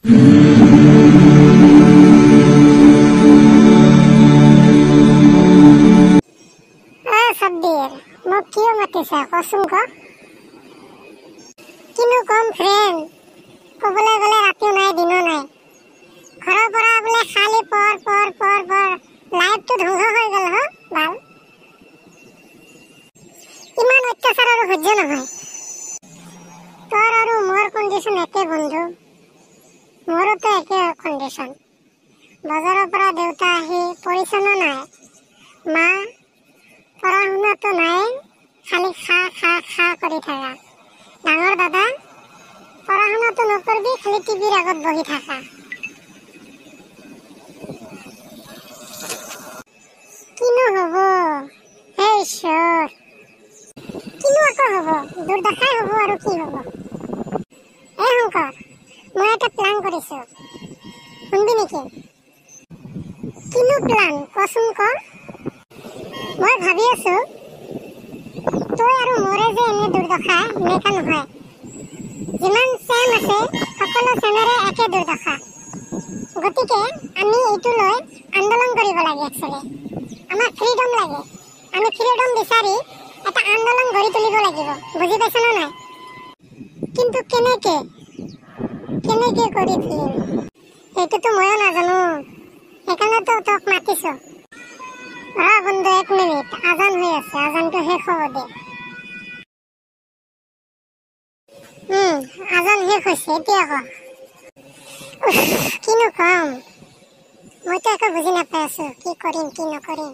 অ চব্বিৰ, মোক কিয় মাতিছা কচোন ক? কিনো কম ফ্ৰেণ্ড, ক'বলৈ গ'লে ৰাতিও নাই দিনো নাই। ঘৰৰ পৰা বোলে খালি পৰ পৰ পৰ পৰ, লাইফটো ধ্বংস হৈ গ'ল। হ ভাল, ইমান অত্যাচাৰ আৰু সহ্য নহয়। তোৰ আৰু মোৰ কণ্ডিশ্যন একে বন্ধু, মোৰোতো একে কণ্ডিশ্যন। বজাৰৰ পৰা দেউতা আহি পৰিছে নে নাই, মা পঢ়া শুনাটো নাই, খালি খা খা খা কৰি থাকা। ডাঙৰ দাদা পঢ়া শুনাটো নকৰিবি, খালি টিভিৰ আগত বহি থাকা। কিনো হ'ব হে ঈশ্বৰ, কিনো আকৌ হ'ব, দুৰ্দশাই হ'ব আৰু কি হ'ব। এ শংকৰ, মই এটা প্লান কৰিছো, শুনবি নেকি? কিনো প্লান কচোন ক? মই ভাবি আছো তই আৰু মোৰে যে এনে দুৰ্দশা এনেকা নহয়, যিমান চেম আছে সকলো চেমেৰে একে দুৰ্দশা। গতিকে আমি এইটো লৈ আন্দোলন কৰিব লাগে। একচুৱেলি আমাক ফ্ৰীডম লাগে, আমি ফ্ৰীডম বিচাৰি এটা আন্দোলন গঢ়ি তুলিব লাগিব, বুজি পাইছ নে নাই? কিন্তু কেনেকে কেনেকে কৰি তুলিম সেইটোতো ময়ো নাজানো, সেইকাৰণেতো তোক মাতিছো। ৰ বন্ধু এক মিনিট, আজান হৈ আছে, আজানটো শেষ হ'ব দে। আজান শেষ হৈছে, এতিয়া ক। কিনো কম, মইতো একো বুজি নাপাই আছো, কি কৰিম কি নকৰিম,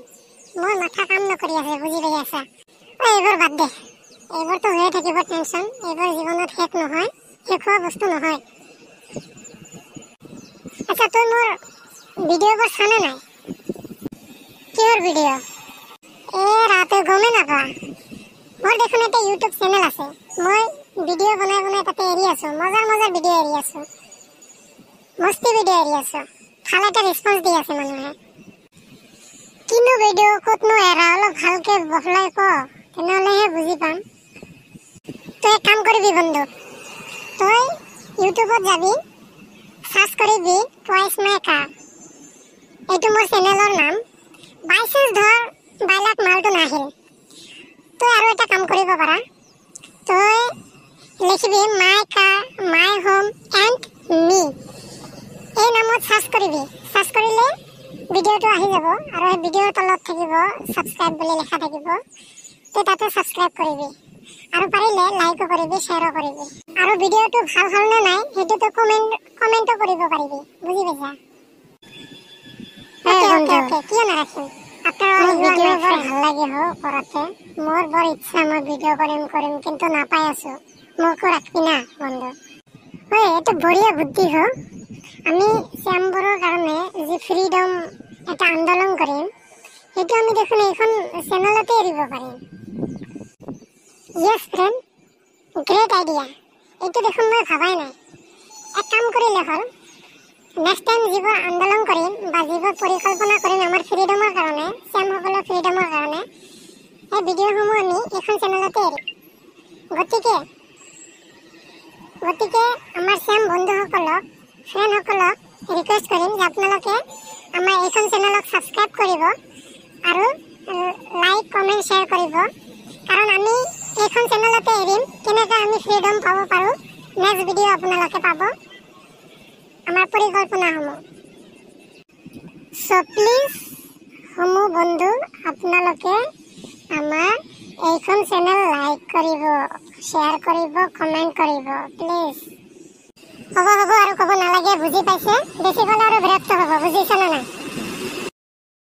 মোৰ মাথা কাম নকৰি আছে, বুজি পাই আছা? অ এইবোৰ বাদ দে, এইবোৰতো হৈয়ে থাকিব টেনচন, এইবোৰ জীৱনত শেষ নহয়, শেষ হোৱা বস্তু নহয়। আচ্ছা তই মোৰ ভিডিঅ'বোৰ চানে নাই? কিহৰ ভিডিঅ'? এ ৰা তই গমেই নাপা, মোৰ দেখোন এটা ইউটিউব চেনেল আছে, মই ভিডিঅ' বনাই বনাই তাতে এৰি আছো, মজাৰ মজাৰ ভিডিঅ' এৰি আছো, মস্তি ভিডিঅ' এৰি আছো, ভাল এটা ৰেচপন্স দি আছে মানুহে। কিনো ভিডিঅ' ক'তনো এৰা, অলপ ভালকে বহলাই ক, তেনেহ'লেহে বুজি পাম। তই এক কাম কৰিবি বন্ধু, তই ইউটিউবত যাবি, চাৰ্চ কৰিবি টুৱাইচ মাই কাৰ, এইটো মোৰ চেনেলৰ নাম। বাই চান্স ধৰ বাইলাক মালটো নাহিল, তই আৰু এটা কাম কৰিব পাৰা, তই লিখিবি my car my home and me, এই নামত চাৰ্চ কৰিবি। চাৰ্চ কৰিলে ভিডিঅ'টো আহি যাব, আৰু সেই ভিডিঅ'ৰ তলত থাকিব ছাবস্ক্ৰাইব বুলি লিখা থাকিব, তই তাতে ছাবস্ক্ৰাইব কৰিবি, আৰু পাৰিলে লাইকো কৰিবি, শ্বেয়াৰো কৰিবি, আৰু ভিডিঅ'টো ভাল হ'ল নে নাই সেইটো তই কমেণ্টো কৰিব পাৰিবি, বুজি পাইছা? কিয় নাৰাখিম? আপোনাৰ ভিডিঅ' বৰ ভাল লাগে হো কৰাতে, মোৰ বৰ ইচ্ছা মই ভিডিঅ' কৰিম কৰিম, কিন্তু নাপাই আছো, মোকো ৰাখবি না বন্ধু। হয় এইটো বঢ়িয়া বুদ্ধি হো। আমি শ্যামবোৰৰ কাৰণে যি ফ্ৰীডম এটা আন্দোলন কৰিম, সেইটো আমি দেখোন এইখন চেনেলতে এৰিব পাৰিম। য়েছ ফ্ৰেণ্ড, গ্ৰেট আইডিয়া, এইটো দেখোন মই ভাবাই নাই। এক কাম কৰিলে হ'ল, নেক্সট টাইম যিবোৰ আন্দোলন কৰিম বা যিবোৰ পৰিকল্পনা কৰিম আমাৰ ফ্ৰীডমৰ কাৰণে, শ্যামসকলৰ ফ্ৰীডমৰ কাৰণে, সেই ভিডিঅ'সমূহ আমি এইখন চেনেলতে এৰিম। গতিকে গতিকে আমাৰ শ্যাম বন্ধুসকলক, ফ্ৰেণ্ডসকলক ৰিকুৱেষ্ট কৰিম যে আপোনালোকে আমাৰ এইখন চেনেলক ছাবস্ক্ৰাইব কৰিব আৰু লাইক কমেণ্ট শ্বেয়াৰ কৰিব, কাৰণ আমি এইখন চেনেলতে এৰিম কেনেকৈ আমি ফ্ৰীডম পাব পাৰোঁ। নেক্সট ভিডিঅ' আপোনালোকে পাব আমাৰ পৰিকল্পনাসমূহ। চ' প্লিজ সমূহ বন্ধু, আপোনালোকে আমাৰ এইখন চেনেল লাইক কৰিব, শ্বেয়াৰ কৰিব, কমেণ্ট কৰিব প্লিজ। হ'ব হ'ব আৰু ক'ব নালাগে, বুজি পাইছে, বেছি ক'লে আৰু বিৰক্ত হ'ব, বুজিছা নে নাই?